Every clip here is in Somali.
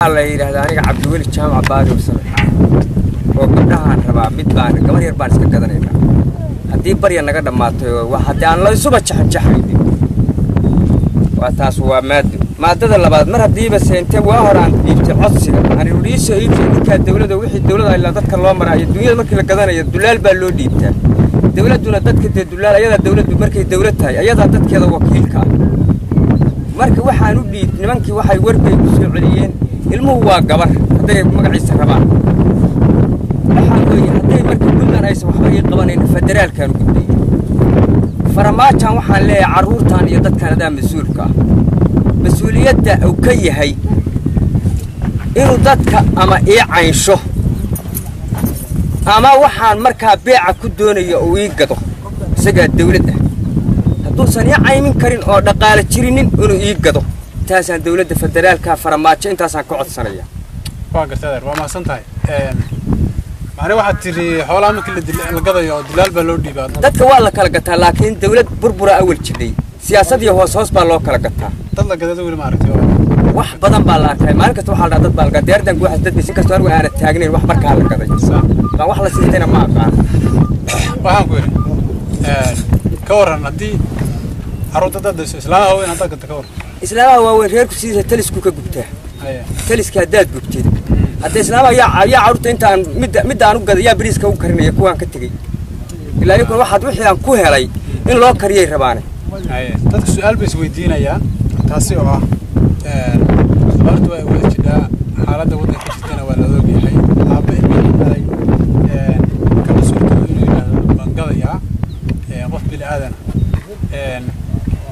La yidhaahdaa aniga Cabdiweli Jaamac Baadiwsame oo gabdhahaan rabaa, mid baan gabar yar baan iska gadanaynaa haddii barya naga dhammaatay oo haddii aan la isuba jaxanjaxaynin. Waa taas, waa maado. Maadada labaad, mar haddiiba seente waa hor aan dhiibtay codsiga aan iisoo iibsay ninkaa dawladda, wixii dawladda ilaa dadka loo maraayo dunyada markii la gadanayo dulaal baa loo dhiibtaa. Dawladduna dadka dee dulaal ayadaa, dawladdu markay dawlad tahay ayadaa dadkeeda wakiilka ah. Marka waxaan u dhiib nimankii, waxay warbay ku soo celiyeen ilmuhu waa gabar hadday magaciisa rabaan. Waxaan weeye hadday marka Puntland aysan waxba ii qabanayn, federaalkaan u gudbay Farmaajan. Waxaan leeyahay carruurtan iyo dadkan adaa mas-uulka ah, mas-uuliyadda uu ka yahay inuu dadka ama ii caynsho ama waxaan markaa beeca ku doonayo uu ii gado, isagaa dawlad ah. Hadduusan ii caymin karin oo dhaqaale jirinin, inuu ii gado. Intaasaan dawladda federaalka Faramaajo intaasaan ka codsanaya. Waa gartay adeer, waa mahadsan tahay. Macne waxaad tiri xoolaha markii la gadayo dilaal baa loo dhiibaa. Dadka waa la kala gataa, laakiin dawlad burbura awal jidhay, siyaasad iyo hoos hoos baa loo kala gataa. Dad la gadada weli ma aragtay? Wax badan baa la arkay. Maalin kasta waxaa la dhaha dad baa la gadaa diyaardan guuxas dad baysin kastoo anigu aana taagnayn wax markaa la gaday baan wax la siistayna ma aqaan. Waxaan ku yidhi, ka warran haddii carruurta dad dayso, islaamaha waaweyn haddaad gadto, ka warran? Islaamaha waaweyn reerku sidiisa talisku ka gubtaa. Taliska haddaad gubtid hadda islaamaha yaa carruurta intaan midda aan u gaday yaa bariiska u karinaya kuwaan ka tegey, ilaa iyankuna waxaad wixii aan ku helay in loo kariyay rabaane. Dadka su-aal bay isweydiinayaan, taasi oo ah abaartu waa wada jidhaa, xaaladda waddanka ka jirtana waa la ogyahay. Aabba ilmihii dhalay kama suurtoodo inuu yidhaahdo waan gadayaa qof bini aadana.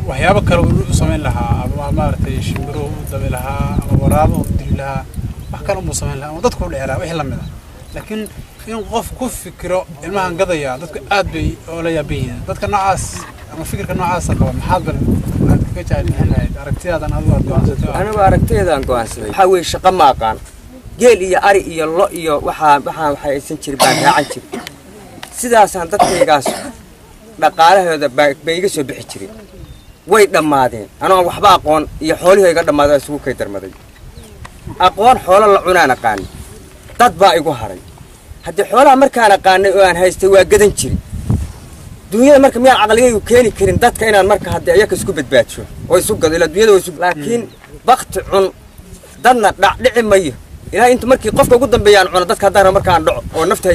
Waxyaabo kale uu u samayn lahaa ama maaragtay shimbiruhu u dabi lahaa ama waraabo u dili lahaa, wax kale unbuu samayn lahaa ama dadku u dhici lahaa wixii lamid ah. Laakiin in qof ku fikiro ilmahan gadayaa, dadku aad bay oola yaaban yihiin. Dadka noocaas ama fikirka noocaasa qaba, maxaad bal aad kaga jecel bixin lahayd aragtidaadan adigu aad go'aansatay? Anigu aragtideedaan go'aansaday waxaa weeye shaqo ma aqaan. Geel iyo ari iyo lo iyo waxaa waxay aysan jirin baan raacan jirin. Sidaasaan dadkaygaas dhaqaalahooda bay iga soo bixi jireen. Way dhammaadeen anoo waxba aqoon iyo xoolihii iga dhammaadeen isugu kay darmaday. Aqoon xoolo la cunaan aqaani, dad baa igu haray. Haddii xoolaha markaan aqaanay oo aan haystay waa gadan jiri dunyada. Marka miyaan caqligaygu keeni karin dadka inaan marka haddii ayaka isku badbaadsho oo isu gado ilaa dunyada waa isu? Laakiin bakti cun dadna dhacdhici mayo ilaa inta markii qofka ugu dambeeyaan cuno dadka haddaan rabo markaan dhaco oo nafta.